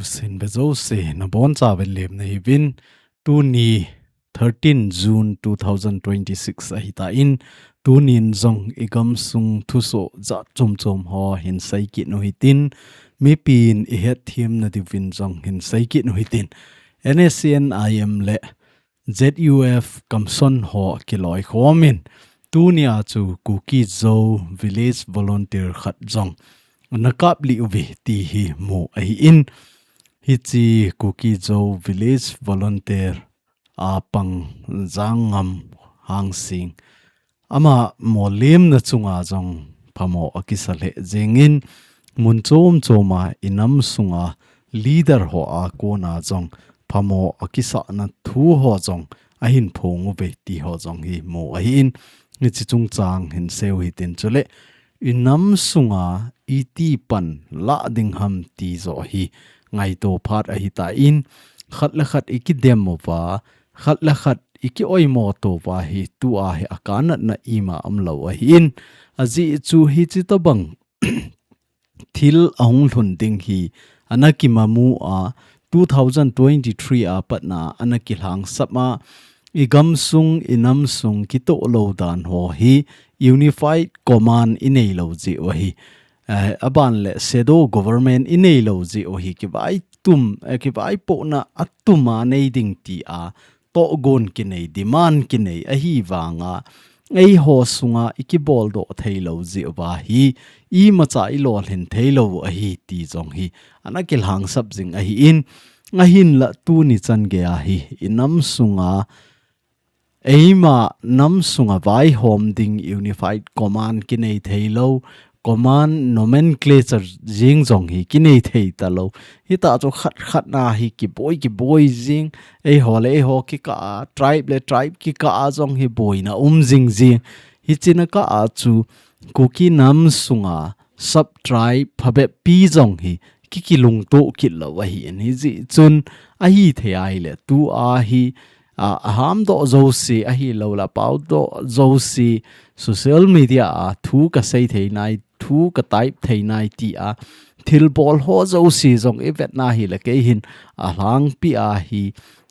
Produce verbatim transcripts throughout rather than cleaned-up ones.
Sin be jouse, nabonchauvin lemna hiuvin, tuni thirteen June two thousand twenty-six ahitan, tunin jong igamsung thusoh jat chomchom ho hinsei kit u hitin, mipin ihetthemna diuvin jong hinsei kit u hitin, N S C N I M le Z U F kamson ho kiloikhomin, tunia chu Kuki Zo Village Volunteer khat jong ana kaplih uve ti hi mu ahin, hiche Kuki Zo Village Volunteer a pang Jangngam Hangsing, ama molemna chunga jong phamo akisa lheh jengin, mun chomchoma inam sunga leader hoa kona jong phamo akisahna thu ho jong ahin phong uve ti ho jong hi mu ahin, hiche chungchang hinsei u hitin, chule inam sunga iti pan lah ding ham ti joh hi ngaito phat ahitan, khat le khat ikidem uva, khat le khat ikioimo touva hi tua hi akanatna ima umlou ahin, ajeh chu hiche tobang thil ahung lhun ding hi ana kimamu a, two thousand twenty-three a patna ana kilhangsap a, igamsung inamsung kitoh lou dan ho hi Unified Command ineilou jeh u ahi, eh, aban le Shadow Government ineilou jeh u hi kivaitum, eh, kivaipohna atum a nei ding tia tohgon kinei, demand kinei ahivanga, eiho sunga ikiboldoh theilou jeh uva hi imacha ilolhin theilou ahi ti jong hi ana kilhangsap jing ahin, ahinla tuni chan geiya hi inam sunga eima nam sunga vaihom ding Unified Command kinei theilou, command nomenclature jeng jong hi kinei thei talou. Hita chu khat khat na hi kiboi kiboi jing, eiho le eiho kikah a, tribe le tribe kikah a jong hi boina um jing jing. Hiche na kah a chu Kuki nam sunga sub tribe phabep pi jong hi kikilungtoh kit lou ahin, hijeh chun ahithei ahile tua hi, a, ahamdoh jouse ahilouleh apaodoh jouse, social media a thu kasei thei nai, thu ka type thei nai tia thilbol ho jouse jong ivetna hile keihin alhangpi a hi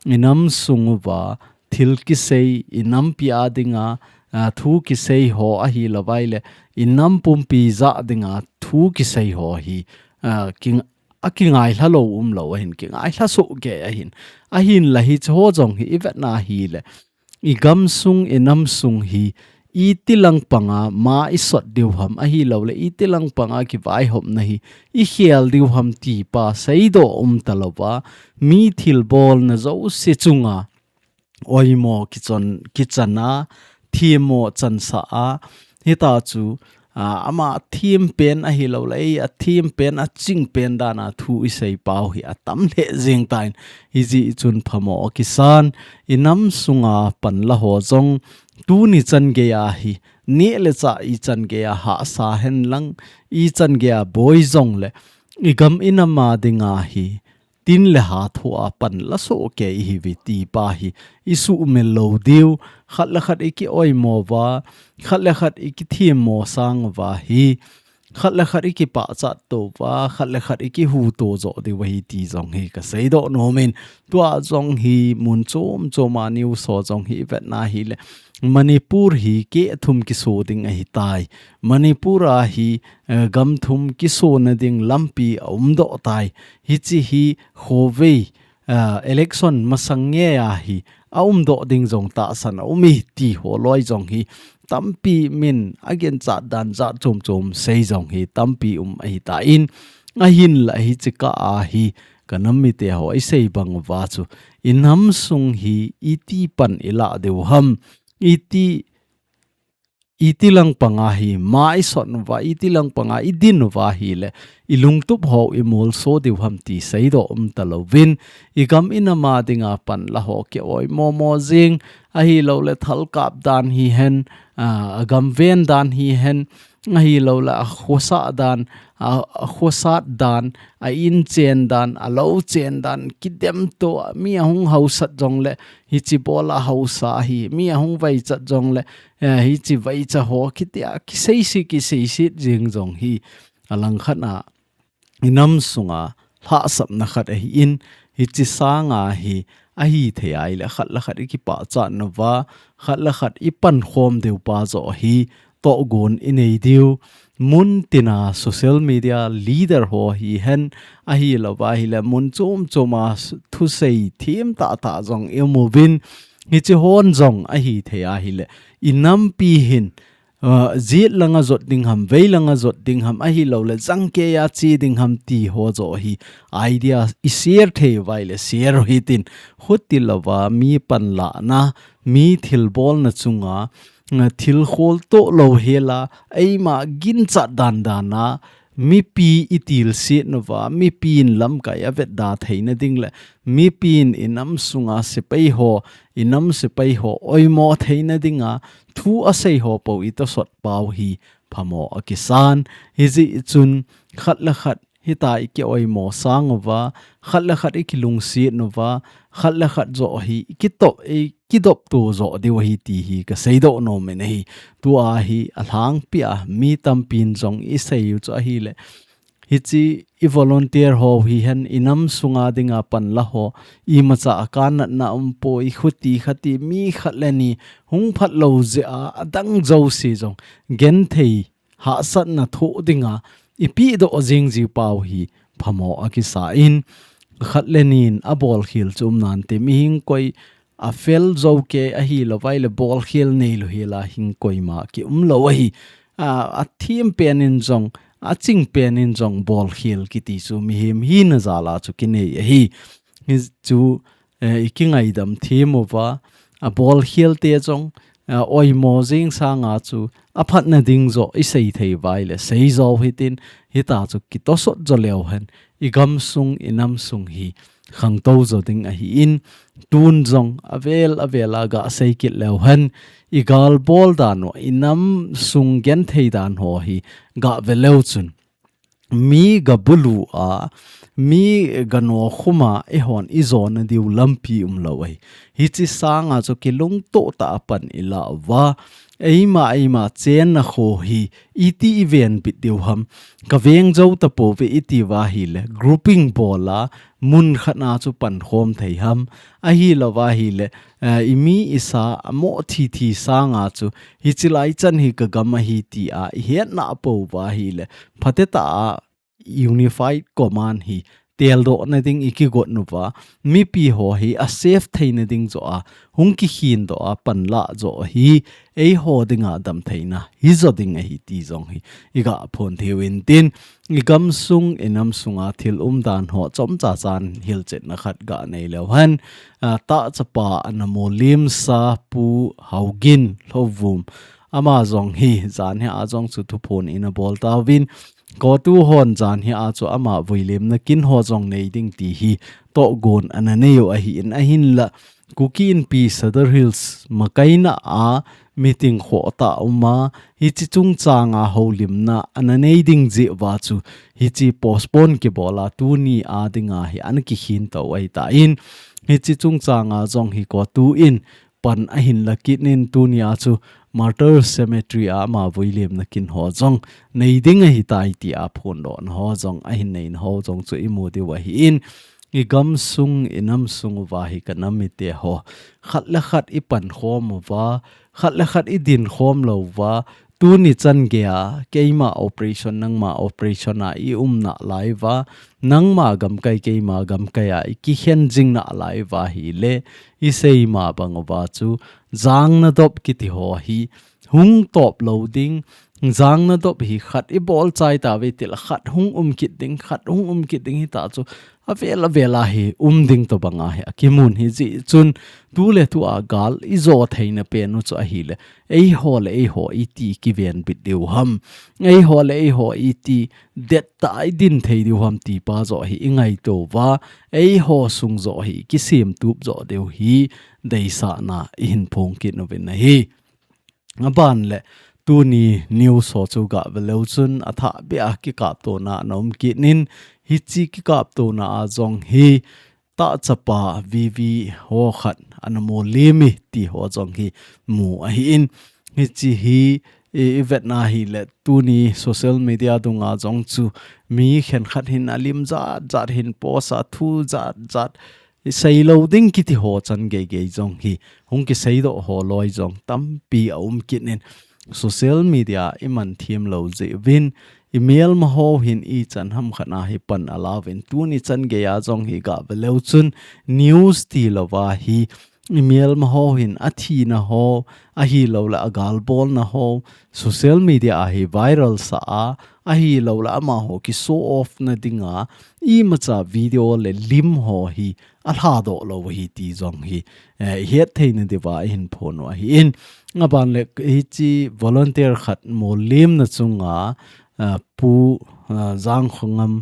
inam sung uva thil kisei, inampi a dinga, a, thu kisei ho ahilouvai le, inam pumpi jah dinga thu kisei ho hi, a, king-, akingailha lou umlou ahin, kingailha soh kei ahin. Ahinla hiche ho jong hi ivetna hile, igamsung, inamsung hi itilang panga ma isot diu ham ahilouleh, itilang panga kivaihopna hi ikhel diu ham tipa seidoh um talouva, mi thilbolna jouse chunga oimo kichon, kichana, themmo chansah a, hita chu, a, ama thempen ahilouleh, athem pen, aching pen dana thu isei pau hi atam lheh jeng tan, hijeh chun phamo akisan, inam sunga panla ho jong, tuni chan geiya hi, neh le chah ichan geiya hahsa henlang, ichan geiya boi jongle, igam inam a dinga hi, tin le ha thoa panla soh kei ihiuve tipa hi isuhmil lou diu, khat le khat ikioimo uva, khat le khat ikithemmo sang uva hi, khat le khat ikipachat touva, khat le khat ikihuto joh diu ahi ti jong hi kaseidoh nomin, tua jong hi mun chom choma news ho jong hi ivetna hile, Manipur hi keh thum kiso ding ahitai. Manipur a hi, eh, gam thum kisona ding lampi aumdoh tai. Hiche hi khovei, eh, election masang ngeiya hi aumdoh ding jong tahsan aume ti ho loi jong hi tampi min aginchat dan jat chom chom sei jong hi tampi um ahitan, ahinla hiche kah a hi kanam mite ho isei bang uva chu inam sung hi iti pan ilah diu ham, iti, itilang panga hi ma isot uva, itilang panga idin uva hile, ilungtup ho imolso diu ham ti seidoh um talouvin, igam inam a dinga panla ho kioimo mo jing, ahilouleh thalkap dan hihen, a, agamven dan hihen, ahilouleh akhosah dan, a, akhosat dan, a inchen dan, alou chen dan, kidemto, mi ahung haosat jongle, hiche bol a haosa ahi, mi ahung vaichat jongle, eh, hiche vaicha ho, kitia, kiseise, kiseise jeng jong hi, alangkhat a, inam sunga, lhahsamna khat ahi in, hichi sanga hi ahi thei ahile khat le khat i kipahchat nauva, khat le khat i pankhom diu pa joh hi tohgon i nei diu. Mun tina social media leader ho hihen, ahilouva ahile mun chom choma thusei thim tahtah jong i umuvin, hichi hon jong ahi thei ahile i nampi hin, uh, jet langa jot ding ham, vei langa jot ding ham, ahilouleh jangkeiya che ding ham ti ho joh hi idea i share thei uva ahile share u hitin, hutilouva mi panlahna, mi thilbolna chunga, uh, thil kholtoh lou hela, eima ginchat dandan a, mipi i tilsit nauva, mipi in lamkai a vetda theina ding le, mipi in i nam sunga sepai ho, i nam sepai ho oimo theina dinga thu asei ho pou i tosot pau hi phamo akisan. Hijeh chun khat le khat hita i kioimo sang uva, khat le khat i kilungset nauva, khat le khat joh hi i kitop, i kidopto joh diu ahi ti hi ka seidoh nom in ahi. Tua hi alhangpi a mi tampin jong i sei u chu ahile, hichi i volunteer ho hihen i nam sunga dinga panla ho, imacha a kanatna umpoi, khuti khati mi khat le ni hung phatlou jeh a adang jouse jong genthei hahsatna thoh dinga i pehdoh jing jiu pau hi phamo akisa in, khat le nin abolkhel chu umnante, mihing koi afel jou kei ahilouva ahile bolkhel neilou hela hing koima kiumlou ahi. A, athem pen in jong, aching pen in jong bolkhel kiti chu mihem hina jal a chu kinei ahi. Hichu, eh, i kingaidam them uva, abolkhel te jong, eh, oimo jing sanga chu aphatna ding joh i sei thei uva ahile sei jo hitin, hita chu kitosot jo leu hen, i gamsung, i namsung hi khangtou jo ding ahi in, tun jong avel avel a gasei kit leu hen, i galbol dan u, i namsung genthei dan ho hi gave leu chun, mi gabulu a, mi ganokhum a, eihon i jona diu lampi umlou ahi. Hichi sanga chu kilungtoh tah a pan i la uva, eima, eima chenna kho hi iti i venbit diu ham, ka veng jou tapouve i ti uva ahile, grouping bol a, mun khat na chu pankhom thei ham, ahilouva ahile, eh, i mi i sa amo thithi sanga chu, hichi lai chan hi ka gam ahi ti a i hetna pou uva ahile, phatetah a unified command hi teldohna ding i kigot nauva, mipi ho hi a safe theina ding joh a hung kikhin doh a panla joh hi eiho dinga damtheina hijo ding ahi ti jong hi i gaphon thei u hintin, i gamsung, i namsunga thil umdan ho chomcha chan hilchetna khat ganei leu hen, a, tahchapa ana mulimsa Pu Haogin Lhouvum, ama jong hi janhi a jong chu thuphon in abol tauvin, CoTU hon janhi a chu ama vuilimna kin ho jong nei ding ti hi tohgon ana nei u ahi in, ahinla Kuki Inpi Sadar Hills makaina a meeting khohtah uma, hichi chungchanga houlimna ana nei ding jeh uva chu hichi postpone kibol a tuni a dinga hi ana kikhin tou ahitan, hichi chungchanga jong hi CoTU in pan ahin la kit in, tuni a chu Martyr Cemetery a ama vuilimna kin ho jong nei ding ahitai ti a phondohna ho jong ahin neina ho jong chu i mu diu ahi in, i gamsung, i namsung uva hi ka nam mite ho, khat le khat i pankhom uva, khat le khat i dinkhom lou uva, tuni chan geiya keima operation, nangma operation a i um nalai uva, nangma gamkai keima gamkai a i kikhen jing nalai uva ahile, i seima bang uva chu jangna dop kiti ho hi hung top lou ding, jangna dop hi khat i bol chai tauve tile khat hung um kit ding, khat hung um kit ding hita chu avel avel a hi um ding tobang a hi akimun hijeh chun, tu le tu a gal i jo theina pen u chu ahile, eiho le eiho iti kivenbit diu ham, eiho le eiho iti dettah a i din thei diu ham ti pa joh hi i ngaito uva, eiho sung joh hi kisemtup joh diu hi deisahna i hin phong kit uvin ahi. Aban le tuni news ho chu gave leu chun athah beh a kikaptona ana um kit in, hichi kikaptona a jong hi tahchapa V V ho khat ana mulim e ti ho jong hi mu ahi in, hichi hi i, i vetna hile tuni social media dunga jong chu mi khenkhat hin alim jat jat hin post a thu jat jat i seilou ding kiti ho chan geigei jong hi hung kiseidoh ho loi jong tampi aum kit in social media i man thiem lou jeh uvin i melma ho hin ichan ham khat a hi pan alauvin tuni chan gei a jong hi gave leu chun news tilouva hi i melma ho hin athina ho ahilouleh agalbolna ho social media a hi viral sa a ahilouleh amaho ki show off na dinga imacha video le lim ho hi alhadoh lou hi ti jong hi, eh, hetthei na diuva i hin phon u ahin. Aban le hiche volunteer khat molimna chunga, eh, Pu, eh, Jangkhongam,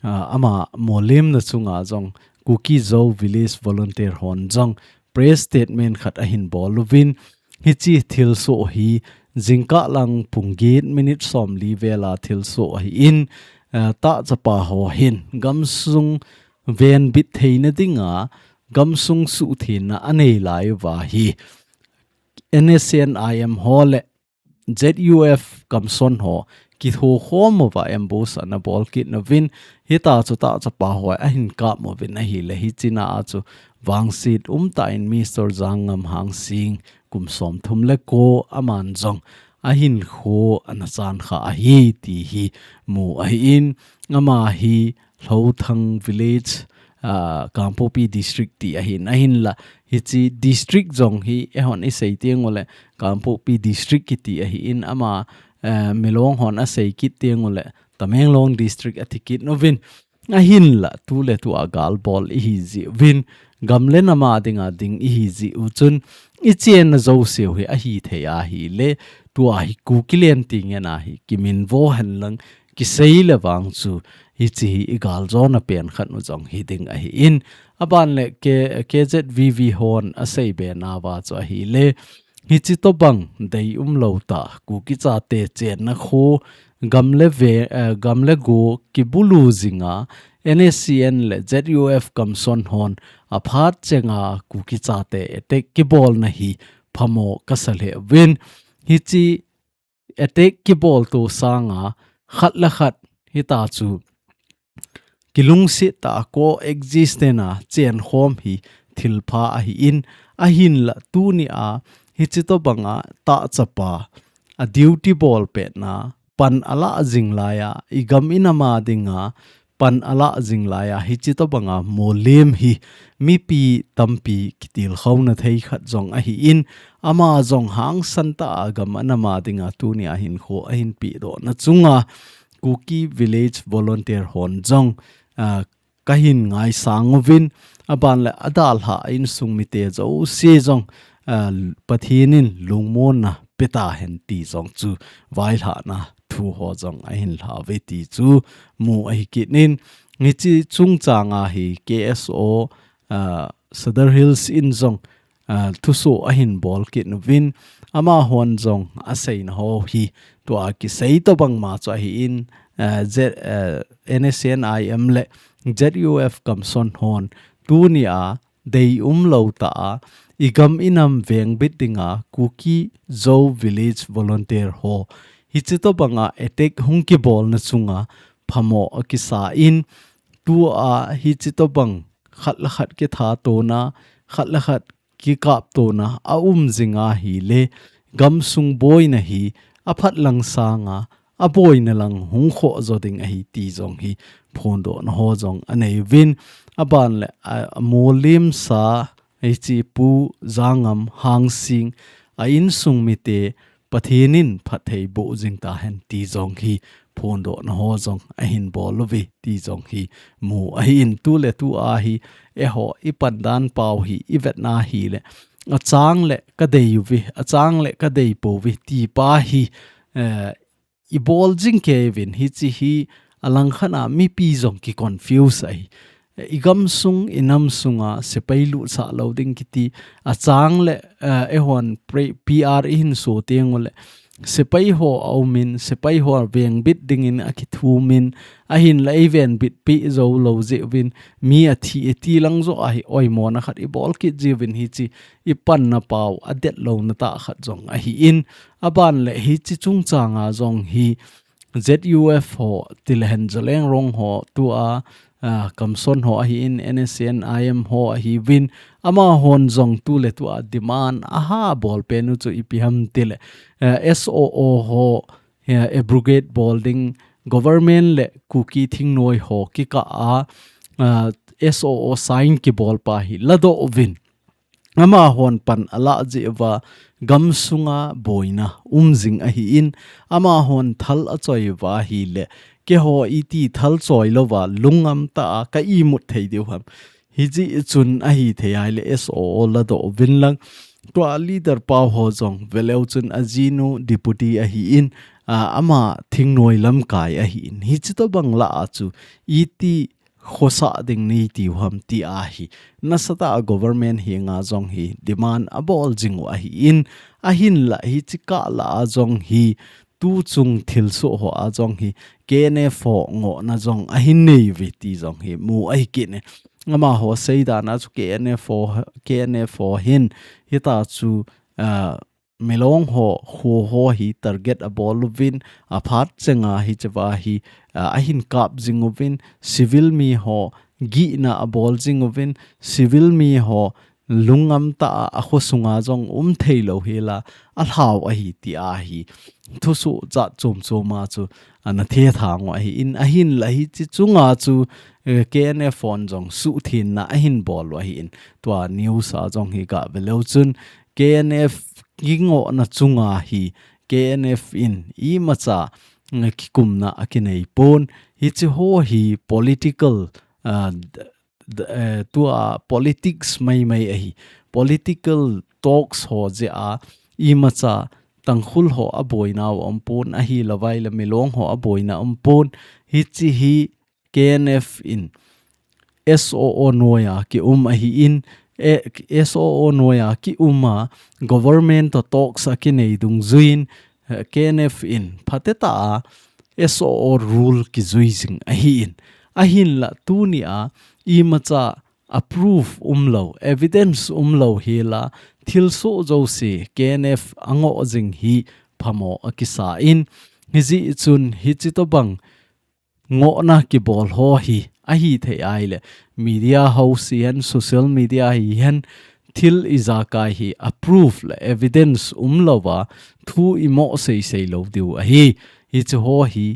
eh, ama molimna chunga jong Kuki Zo Village Volunteer hon jong press statement khat ahin bol uvin hiche thilsoh hi jingkah lang pung get minute somli vela thilsoh ahin, eh, tahchapa ho hin gamsung venbit theina dinga gamsung suhthengna anei lai uva hi N S C N I M ho le Z U F Kamson ho kithokhom uva ambush ana bol kit nauvin hita chu tahchapa ho ahin kap uvin ahile hiche na a chu vangset umtah in Mister Jangngam Hangsing kum somthum le ko aman jong ahinkho ana chankha ahi ti hi mu ahin ama hi Lhothang Village, ah, Kangpokpi District ti ahin, ahinla hiche district jong hi eihon i sei teng ule Kangpokpi District kiti ahin ama, eh, Milong hon asei kit teng ule Tamenglong District ati kit nauvin ahinla tuletu a galbol ihi jeh uvin gam le nam a dinga ding ihi jeh u chun i chenna jouseu hi ahithei ahile tua hi Kukiland ti ngen a hi kiminvo henlang kisei le vang chu hiche hi i galjona pen khat u jong hiding ahin aban le K-, K Z V V hon asei be nauva chu ahile hiche tobang deium lou tah Kuki chate chenna kho gam le ve, eh, gam le go kibulu jinga N S C N le Z U F Kamson hon aphat chenga Kuki chate attack kibolna hi phamo kasa lheh uvin hiche attack kibol to sanga khat le khat hita chu kilungset tah a co-existence a chenkhom hi thilpha ahin ahinla tuni a hiche tobanga tahchapa a duty bol petna pan alah jing laiya i gam i nam a dinga pan alah jing laiya hiche tobanga molim hi mipi tampi kitilkhouna thei khat jong ahin ama jong hangsan tah a gam a nam a dinga tuni a hinkho ahin pedohna chunga Kuki Village Volunteer hon jong, ah, kahin ngaisang uvin aban le adalhah a insung mite jouse jong, ah, Pathen in lungmonna peta hen ti jong chu vailhahna thu ho jong ahin lhauve ti chu mu ahi kit in hiche chungchang a hi K S O, ah, Sadar Hills in jong, ah, thusoh ahin bol kit uvin amahon jong aseina ho hi tua kisei tobang ma chu ahin, ah, Z-, ah, N S C N I M le Z U F Kamson hon tuni a deium lou tah a i gam i nam vengbit dinga Kuki Zo Village Volunteer ho hiche tobanga attack hung kibolna chunga phamo akisa in tua hiche tobang khat le khat kithatona khat le khat kikaptona aum jing ahile gamsung boina hi aphat lang sanga aboina lang hung khoh jo ding ahi ti jong hi phondohna ho jong anei uvin aban le a, amolim sa hiche Pu Jangngam Hangsing a insung mite Pathen in phatthei boh jing tahen ti jong hi phondohna ho jong ahin bol uve ti jong hi mu ahin tuletu a hi eiho i pandan pau hi i vetna hile achang le kadei uve achang le kadei pouve ti pa hi, eh, i bol jing kei uvin hiche hi alangkhat a mipi jong ki confuse ahi. I gamsung, i namsunga sepai lutsah lou ding kiti, achang le, eh, eihon pre-, P R i hin so teng ule, sepai ho a um in, sepai ho a vengbit dingin a kithum in, ahin la i venbit pi zo lo jeh uvin, mi a thi i ti lang jo ahi oimona khat i bol kit jeh uvin hichi i panna pau a det lo na ta khat jong ahi in, a ban le hichi chungchang a jong hi Z U F ho, ti le hen Zaleng rong ho, tua, ah, Kamson ho ahi in, N S C N I M ho ahi uvin, ama hon jong tu le tua demand a ha bol pen u chu ipi ham ti le, eh, S O O ho, eh, abrogate bol ding, government le Kuki thingnoi ho kikah a, ah, S O O sign kibol pa hi la doh uvin. Ama hon pan a la jeh uva gam sunga boina um jing ahi in, ama hon thal a choi uva ahi le, keiho i ti thal choi lova lungam ta a ka imut thei diu ham. Hijeh chun ahi thei ai le S O O la doh uvin lang. Tua leader pau ho jong ve leu chun a jinu deputy ahi in, a, ama thingnoi lamkai ahi in. Hichi to bang la a chu i ti khosa ding nei tiu ham ti ahi. Nasatah a government hi nga jong hi demand a bol jing u ahi in, ahin la hichi kah la a jong hi tu chung thilsoh ho a jong hi K N F ho ngohna jong ahin nei uve ti jong hi mu ahi kit e. Ama ho seidan a chu K N F ho, K N F ho hin hita chu, ah, Milong ho, kho ho hi target a bol uvin, a phat chenga hicheva hi, ah, ahin kap jing uvin, civil mi ho gihna a bol jing uvin, civil mi ho lungam ta a, a kho sunga jong um thei lo hi la, a lhau ahi ti ahi. Thusoh jat chom chom a chu, ana the thang u ahi in, ahin la hichi chunga chu, eh, K N F hon jong suhthenna ahin bol u ahi in, tua news a jong hi ga ve leu chun, K N F kingohna chunga hi K N F in imacha, eh, kikumna a kinei pon. Hichi ho hi political, ah, d-, d-, eh, tua politics mai mai ahi. Political talks ho jeh a imacha Tangkhul ho a boina u um pon, ahi la vai la Milong ho a boina um pon. Hichi hi K N F in S O O noi a ki um ahi in, eh, S O O noi a ki um a, government to talks a kinei dungjuiin, eh, K N F in phatecha a S O O rule kijui jing ahi in. Ahin la tuni a imacha a proof um lo, evidence um lo hi la, thilsoh jouse K N F a ngoh jing hi phamo a kisa in, hijeh chun hichi to bang ngohna kibol ho hi ahi thei ai le, media house hi hen, social media hi hen, thil ijakai hi a proof le evidence um lova thu imo sei sei lo diu ahi. Hichi ho hi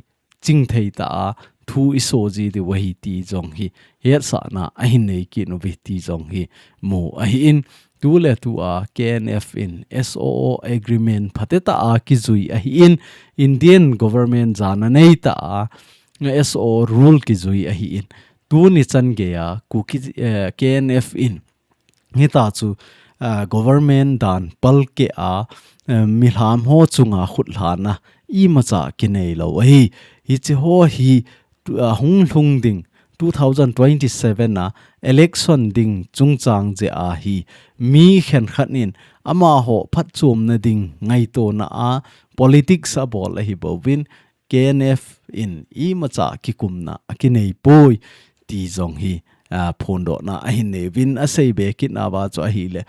chingthei ta a thu iso ji diu ahi ti jong hi hetsahna ahin nei kit uve ti jong hi mu ahi in. Tu le tu a K N F in S O O agreement phatecha a kijui ahi in, Indian government jana nei ta a S O O rule kijui ahi in. Tuni chan gei a Kuki, eh, K N F in hita chu, eh, government dan palkeh a, eh, milham ho chunga khutlhana imacha kinei lo ahi. Hichi ho hi tu, ah, hung lhung ding two thousand twenty-seven a election ding chungchang jeh a hi mi khenkhat in amaho phatchomna ding ngaitona a politics a bol ahi bouvin K N F in imacha kikumna a kinei poi ti jong hi, ah, phondohna ahin nei uvin a sei be kit nauva chu ahi le.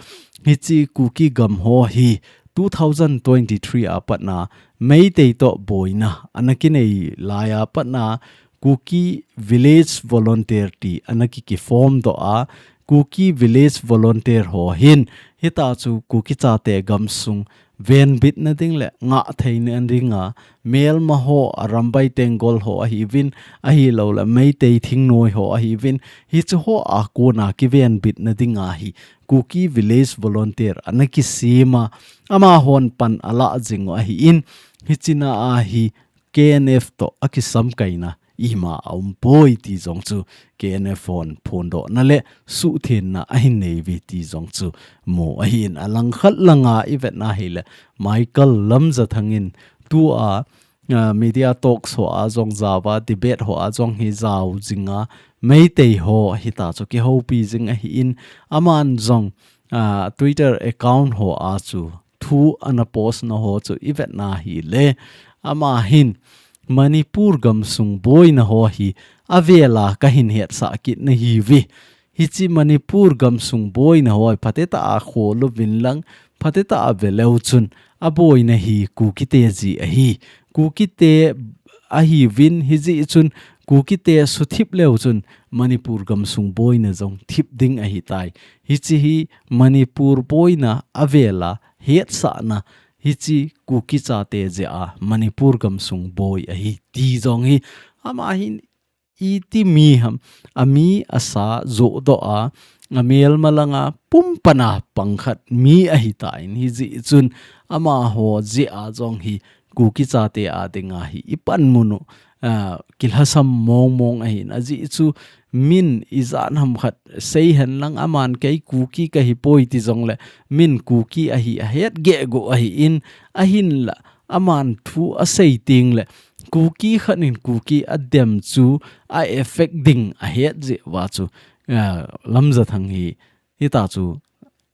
Hichi Kuki gam ho hi two thousand twenty-three a patna Meitei to boina ana kinei lai a patna Kuki Village Volunteer ti ana ki, ki form doh a, Kuki Village Volunteer ho hin hita chu Kuki chate gamsung venbitna ding le ngah theina ding a, melma ho, Arambai Tenggol ho ahi uvin, ahi lo le Meitei thingnoi ho ahi uvin, hichi ho a kona kivenbitna ding a hi Kuki Village Volunteer ana kisem a, amahon pan a la jing u ahi in, hichina a hi K N F to a kisamkaina ima a um poi ti jong chu K N F hon phondohna le suhthenna ahin nei uve ti jong chu mu ahi in. A langkhat langa i vetna hi le Michael Lamjathang in tu a, ah, media talks ho a jong jao a, debate ho a jong hi jao jing a, Meitei ho hita chu kihoupi jing ahi in, aman jong, ah, Twitter account ho a chu thu ana post na ho chu i vet na hi le, ama hin Manipur gamsung boina ho hi a vela ka hin hetsah kit na hi ve. Hichi Manipur gamsung boina ho hi phateta a kho lo vin lang, phateta a ve leu chun a boina hi Kukite ji ahi. Kukite ahi vin hi ji chun Kukite suthip leu chun Manipur gamsung boina jong thip ding ahi tai. Hichi hi Manipur boina a vela hetsahna hichi Kuki chate jeh a Manipur gamsung boi ahi ti jong hi ama hin iti mi ham, a mi a sa joh doh a, a melma langa pum pana pang khat mi ahi ta in hi ji chun ama ho jeh a jong hi Kuki chate a dinga hi i panmun u, a, kilhasam mong mong ahin a ji chu min i jan ham khat sei hen lang aman kei Kuki ka hi poi ti jong le min Kuki ahi a het geh go ahi in ahin la aman thu a sei ting le Kuki khat in Kuki a dem chu a effect ding a het jeh va chu, a, Lamjathang hi hita chu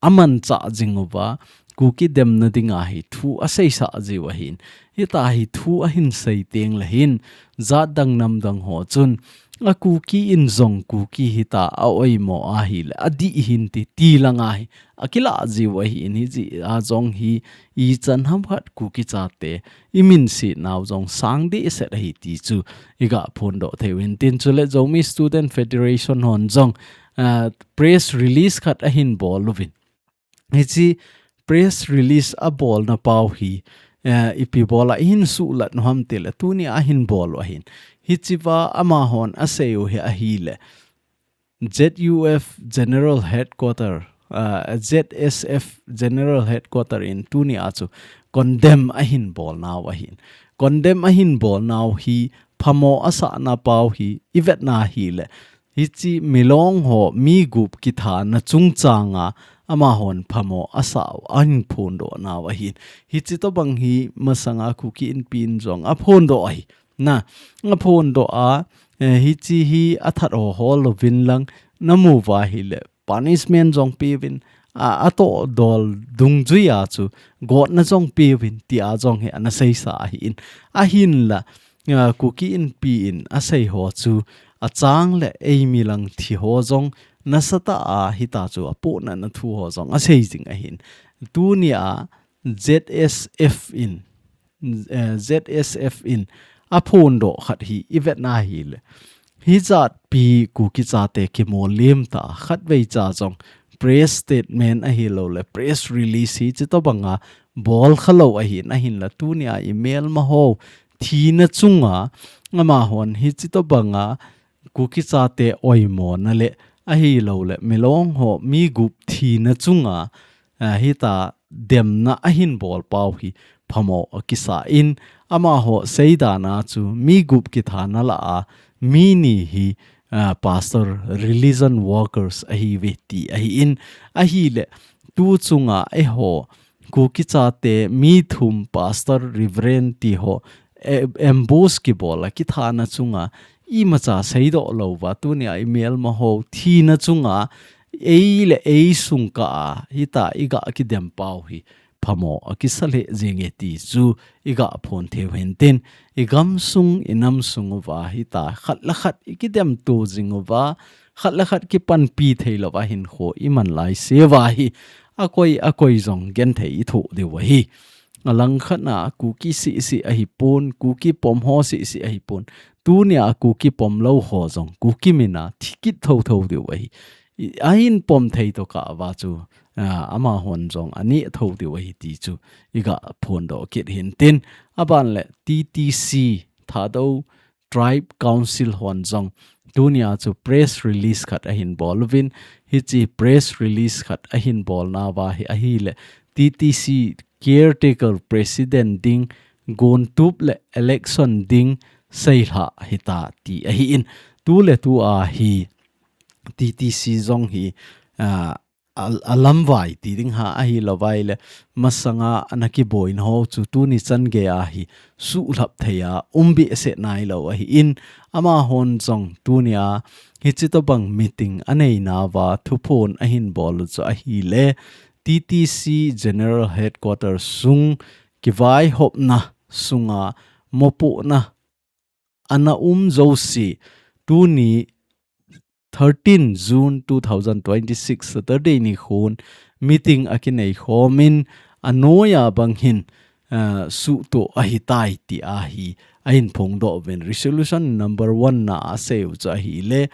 a manchah jing uva, Kuki demna dinga hi thu a seisah jiu ahin. Hita hi thu a hin sei teng le hin, jat dang nam dang ho chun, a Kuki in jong Kuki hita a oimo ahi le, a dih hin ti, ti langa hi, a kilah jiu ahin hi ji a jong hi, i chan ham khat Kuki chate, i min si nau jong sang deh set ahi ti chu, i ga phondoh thei u hin tin chu le Zomi Student Federation hon jong, a, press release khat a hin bol uvin. Hichi press release a bolna pau hi, eh, ipi bola i hin suhlat nu ham ti le tuni a hin bol u ahin. Hichi va ama hon a sei u hi ahi le. Z U F General Headquarter, ah, Z S F General Headquarter in tuni a chu condemn a hin bol nau ahin. Condemn a hin bol nau hi phamo a sahna pau hi i vet na hi le. Hichi milong ho mi gup kithana chungchanga ama hon phamo a sah u a hin phondoh nau ahin. Hichi tobang hi masanga Kuki Inpi in jong a phondoh ahi. Na, a phondoh a, eh, hichi hi a that ho ho lo vin lang na mu va hi le. Punishment jong pe vin, a, a toh dol dungjui a chu, gotna jong pe vin ti a jong hi ana seisa ahi in. Ahin la, a, Kuki Inpi in a sei ho chu, a chang le ei mi lang thi ho jong, nasatah a hita chu a pohnatna thu ho jong a sei jing ahin. Tuni a Z S F in, eh, Z S F in a phondoh khat hi i vet na hi le. Hi jat pi Kuki chate kimollem ta khat vei cha jong press statement ahi lo le press release hichi tobanga bol kha lo ahin ahin la tuni a i melma ho thina chunga ama hon hichi tobanga Kuki chate oimo na le ahi lo le milong ho mi gup thina chunga, a, hita demna a hin bol pau hi phamo a kisa in ama ho seidana chu mi gup kithana la a mi ni hi, a, pastor religion workers ahi ve ti ahi in ahi le tu chunga eiho Kuki chate mi thum pastor reverend ti ho e-, ambush kibol a kithana chunga imacha seidoh lo va tuni a i melma ho thina chunga ei le ei sung ka a hita i ga kidem pau hi phamo a kisa le jing e ti chu i ga phon thei u hin tin i gam sung i nam sung uva hita khat le khat i kidem to jing uva khat le khat kipanpi thei lo va hin kho i man lai se va hi a koi a koi jong gen thei i thoh diu ahi. A lang khat na Kuki si si ahi pon, Kuki pom ho si si ahi pon. Tuni a Kuki pom lo ho jong, Kuki min a thi kit tho tho diu ahi. I, a hin pom thei to ka va chu, a, ama hon jong a ni tho diu ahi ti chu, i ga phondoh kit hin tin. A ban le T T C, Thadou Tribe Council hon jong tuni a chu press release khat a hin bol uvin, hichi press release khat a hin bol na va hi ahi le T T C caretaker president ding gon tup le election ding seilha hita ti ahi in tu le tu a hi T T C jong hi, a, a, a lamvai ti ding ha ahi lo vai le masanga ana kiboina ho chu tuni chan gei a hi suhlap thei a um behseh nai lo ahi in ama hon jong tuni a hichi tobang meeting a nei na va thuphon a hin bol u chu ahi le T T C General Headquarters sung kivaihopna sunga mopohna ana um jouse tuni thirteen June two thousand twenty-six Saturday nikhon meeting akinei khomin anoiya bang hin, ah, suhtoh ahitai tia hi ahin phongdoh uvin. Resolution number one na aseiu chu ahile,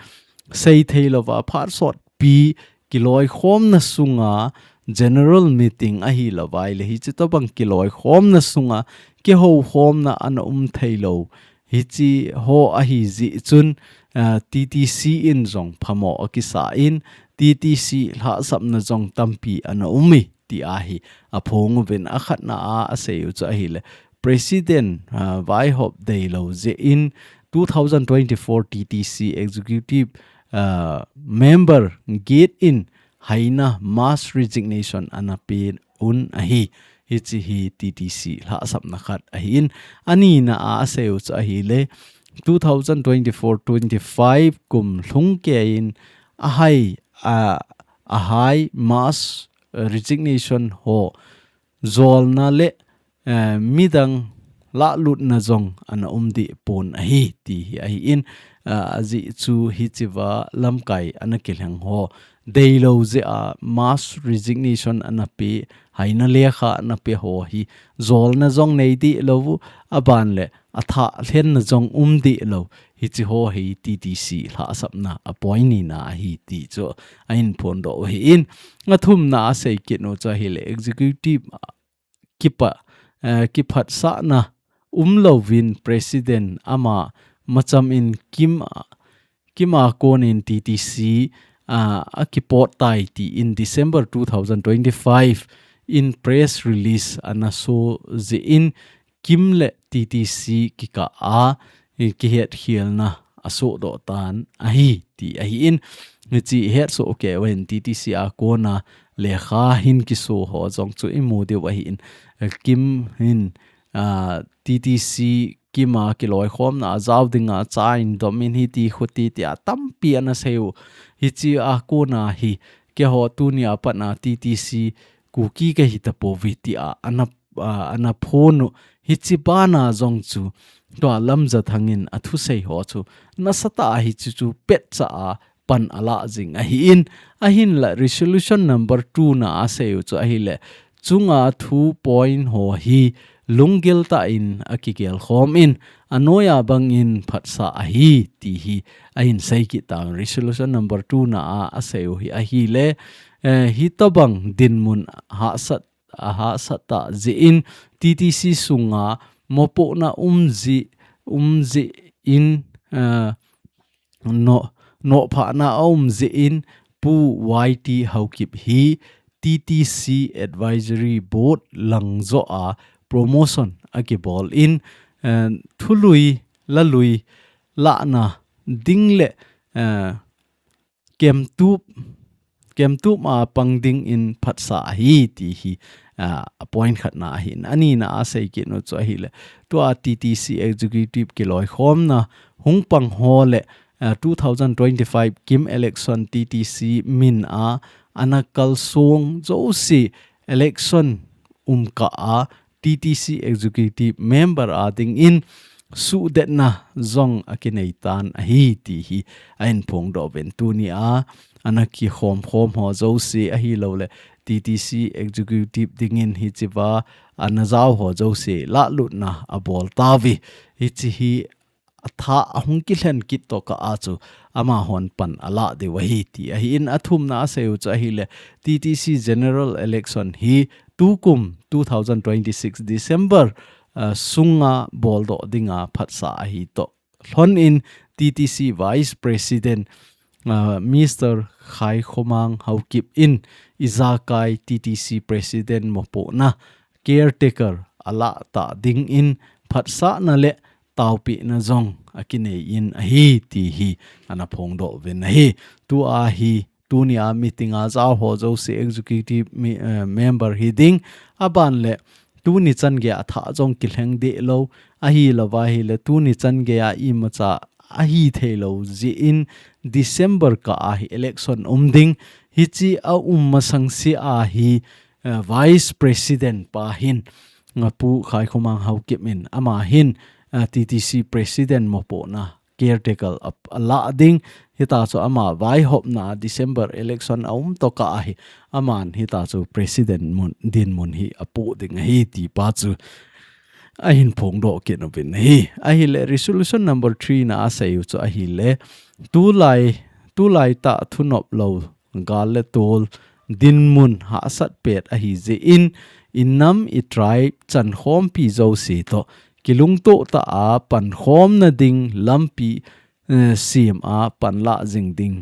seithei louva phat sotpi kiloikhomna sunga general meeting ahilouva ahile, hiche tobang kiloikhomna sunga kihoukhomna ana um theilou hiche ho ahi jeh chun, ah, T T C in jong phamo akisa in, T T C lhahsamna jong tampi ana um e tia hi aphong uvin. Akhatna a aseiu chu ahile, President, ah, vaihop deilou jeh in two thousand twenty-four T T C Executive, ah, Member Giet in Haina mass resignation ana peuvin ahi. Hiche hi T T C lhahsamna khat ahin. Anina a aseiu chu ahile, two thousand twenty-four twenty-five kum lhung keiyin ahai, a, ahai mass resignation ho jolna le, eh, midang lahlutna jong ana um deh pon ahi ti hi ahin, ah, ajeh chu hichea lamkai ana kilheng ho deilou jeh a mass resignation ana pe, haina lekha ana pe ho hi jolna jong nei deh lou, aban le athah lhenna jong um deh lou. Hiche ho hi T T C lhahsamna a point nina ahi ti chu ahin phongdoh u ahin. Athumna a seikit u chu ahile executive kipa, eh, kiphatsahna umlouvin President ama macham in Kim, Kim a konin T T C, ah, akipot tai tin December two thousand twenty-five in press release ana so jeh in Kim le T T C kikah a, eh, kihetkhelna asohdoh tan ahi ti ahin. Hiche hetsoh kei uvin T T C a kona lekha hin kiso ho jong chu imu diu ahin. Eh, Kim hin, ah, T T C Kim a kiloikhomna a jao dinga cha in dom in hiti khuti tia tampi ana seiu. Hiche a kona hi keiho tunia pat a T T C Kuki kahi tapouve tia ana, ah, ana phon u. Hiche bana jong chu tua Lamjathang in athusei ho chu nasatah a hiche chu petcha a pan alah jing ahin. Ahinla resolution number two na a aseiu chu ahile, chunga thu point ho hi lunggel tah in akigel khom in, anoiya bang in phatsah ahi ti hi ahin seikit tan. Resolution number two na a aseiu hi ahile, eh, hitobang dinmun hahsat, ahahsat tah jeh in T T C sunga mopohna um jeh, um jeh in, eh, no, nophahna aum jeh in Pu Y T Haokip hi T T C Advisory Board lang joh a promotion akibol in, eh, thului, lalui, lahna ding le, eh, kemtup, kemtup a pang dingin phatsah ahi ti hi, ah, a point khatna ahin. Anina a seikit u chu ahile, tua T T C Executive kiloikhomna hung pang ho le, ah, two thousand twenty-five Kim election T T C min a ana kalsong jouse election umkah a T T C Executive Member a dingin suhdetna jong akinei tan ahi ti hi ahin phongdoh uvin. Tunia ana kikhom khom ho jouse ahilou le T T C Executive dingin hichea ana jao ho jouse lahlutna abol tauve. Hiche hi atha ahung kilhen kit tokah a chu amahon pan alah diu ahi ti ahin. Athumna a aseiu chu ahile T T C General Election hi tukum two thousand twenty-six December, ah, sunga boldoh dinga phatsah ahi toh lhon in T T C Vice President, ah, Mister Khaikhomang Haokip in ijakai T T C President mopohna caretaker alah tah dingin phatsahna le taopehna jong akinei in ahi ti hi ana phongdoh uvin ahi. Tua hi tunia meeting a jao ho jouse executive mi-, eh, member hiding aban le tuni chan geiya athah jong kilheng deh lou, ahilouva ahile tuni chan geiya imacha ahi theilou jeh in December kah a hi election um ding, Hichi a um masang se a hi, eh, Vice President pa hin, eh, Pu Khaikhomang Haokip in, ama hin, eh, T T C President mopohna caretaker a, a la ding, hita chu ama vaihopna December election a um tokah a hi, aman hita chu President mun, dinmun hi a poh ding ahi ti pa chu a hin phongdoh kit uvin ahi. Ahile resolution number three na a sei u chu ahile, tulai, tulai tah thunop lou gal le tol dinmun hahsat pet ahi jeh in, i nam i tribe chankhompi jouse toh kilungtoh tah a pankhomna ding lampi, eh, sem a panlah jing ding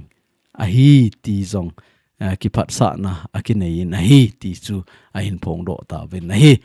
ahi ti jong, eh, kiphatsahna a kinei in ahi ti chu a hin phongdoh tauvin ahi.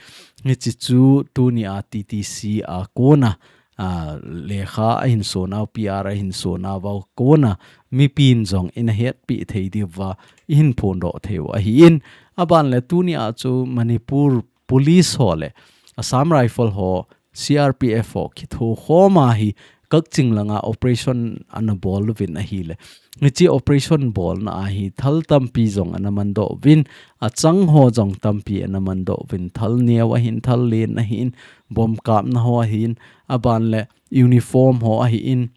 Hichi chu tuni a T T C a kona, ah, lekha a hin sonau, P R a hin sonau a kona mipin jong ina hetpi thei diuva i hin phongdoh thei u ahi in, aban le tuni a chu Manipur Police ho le Assam Rifle ho, C R P F ho kithokhom a hi Kakching langa operation ana bol uvin ahile, hichi operation bolna a hi thal tampi jong ana mandoh uvin, achang ho jong tampi ana mandoh uvin, thal neo ahin, thal len ahin, bomb kapna ho ahin, aban le uniform ho ahin,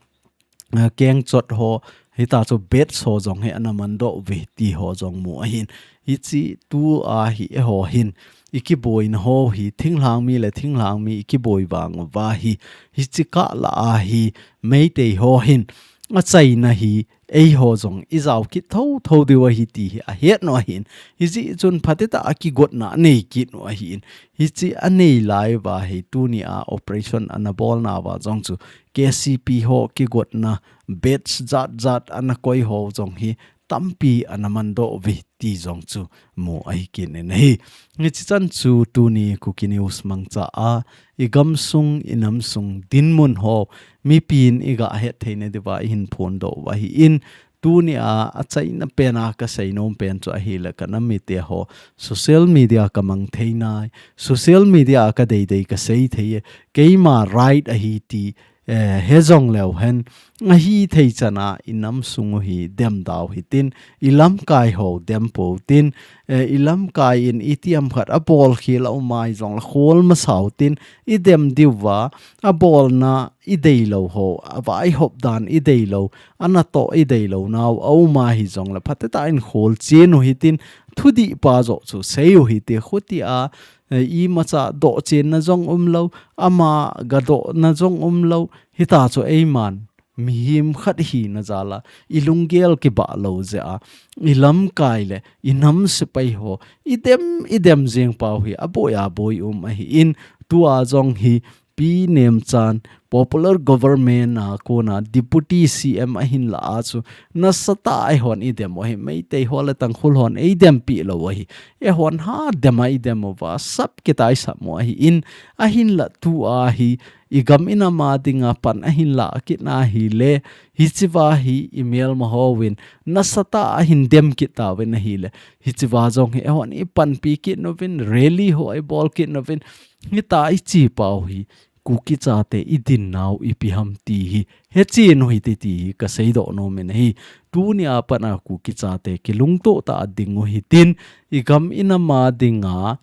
eh, kengchot ho, hita chu badge ho jong hi ana mandoh uve ti ho jong mu ahin. Hichi tu a hi eiho hin i kiboina ho hi, thinglhang mi le thinglhang mi i kiboi vang uva hi, hichi kah lah a hi Meitei ho hin achaina hi eiho jong i jao kit thotho diu ahi ti hi a het u ahin. Hichi chun phatecha a kigotna a nei kit u ahin. Hichi a nei lai uva hi tuni a operation ana bolna uva jong chu K C P ho kigotna badge jat jat ana koi ho jong hi tampi ana mandoh uve ti jong chu mu ahi kit in ahi. Hichi chan chu tuni Kuki News mangcha a i gamsung, i namsung dinmun ho mipin i ga het theina diuva i hin phongdoh u ahi in, tuni a achaina pen a ka seinom pen chu ahile ka nam mite ho social media ka mang thei nai, social media a ka deidei ka sei thei e, keima right ahi ti, eh, he jong leu hen, ahi thei chan a i namsung u hi demdau hitin, i lamkai ho dem pou tin, eh, i lamkai in itiham khat a bolkhel a um a hi jong le khol masa u tin, i dem diuva, a bolna i deilou ho, a vaihop dan i deilou, a natoh i deilou nau a um a hi jong le phatecha in kholchen u hitin, thudih pa joh chu sei u hite, khuti a, eh, imacha dohchenna jong umlou, ama gadohna jong umlou, hita chu eiman mihem khat hina jal a i lunggel kibah lou jeh a, i lamkai le i nam sepai ho i dem, i dem jeng pau hi a boi a boi um ahi in, tua jong hi Pi Nemchan popular government a kona Deputy C M ahin la a chu nasatah a eihon i dem u ahi, Meitei ho le Tangkhul hon ei dempi lou ahi, eihon ha dem a i dem uva, sap kitai sap mu ahi in, ahin la tu a hi i gam i nam a dinga pan ahin la kit na hile, hichi uva hi i melma hovin nasatah a hin dem kit tauvin ahile, hichi uva jong hi eihon i panpi kit uvin, rally ho i bol kit uvin, hita i chi pau hi Kuki chate i dinnau ipi ham ti hi hechen u hite ti hi ka seidoh nom in ahi. Tuni a pat a Kuki chate kilungtoh tah a ding u hitin, i gam i nam a dinga,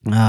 a,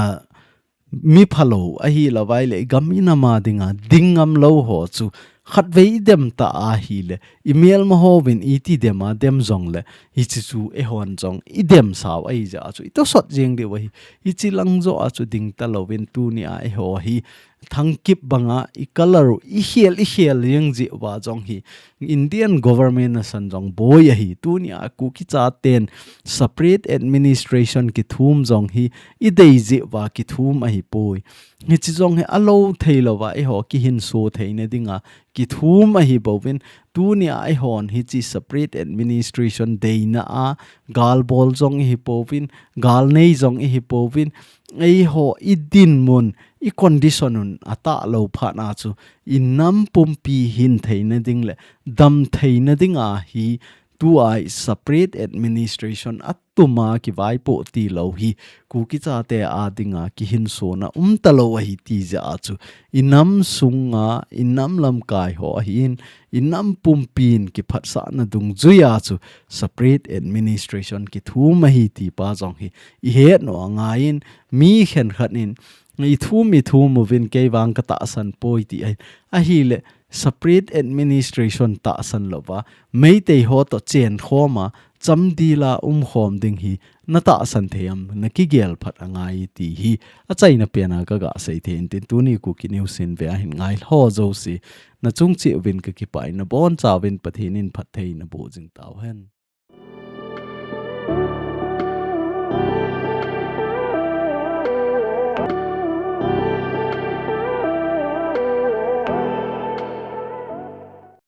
mi phalou ahi lou vai le i gam i nam a dinga ding ngam lou ho chu khatvei i dem ta ahile, i melma hovin iti dem a dem jong le, hichi chu eihon jong i dem sau ahi jeh a chu i tosot jeng diu ahi. Hichi lang joh a chu ding talouvin tuni a eiho hi thangkip banga i colour u i khel, i khel jeng jeh uva jong hi Indian government nasan jong boi ahi. Tuni a Kuki chaten separate administration kithum jong hi i dei jeh uva kithum ahi poi. Hichi jong hi a lou thei louva eiho kihinso theina dinga kithum ahi bouvin, tuni a eihon hichi separate administration deina a gal bol jong i hi pouvin, gal nei jong i hi pouvin, eiho i dinmun, i condition un a tah lou phat na chu i nam pumpi hin theina ding le dam theina dinga hi tua separate administration a tuma kivaipoh tilou hi Kuki chate a dinga kihinsona umtalou ahi ti jeh a chu, i nam sunga, i nam lamkai ho ahin, i nam pumpin kiphatsahna dungjuia chu separate administration kithum ahi ti pa jong hi i hetna angaiyin, mi khenkhat in i thum i thum uvin kei vang ka tahsan poi ti ahi. Ahile separate administration tahsan louva, Meitei ho toh chenkhoma, chamdila umkhom ding hi na tahsan thei am, na kigel phat angai ti hi achaina pena ka gasei thei in tin tuni Kuki News in ve ahin ngai lho jouse, na chung cheh uvin ka kipah in, na boncha uvin Pathen in phattheina boh jing tauhen.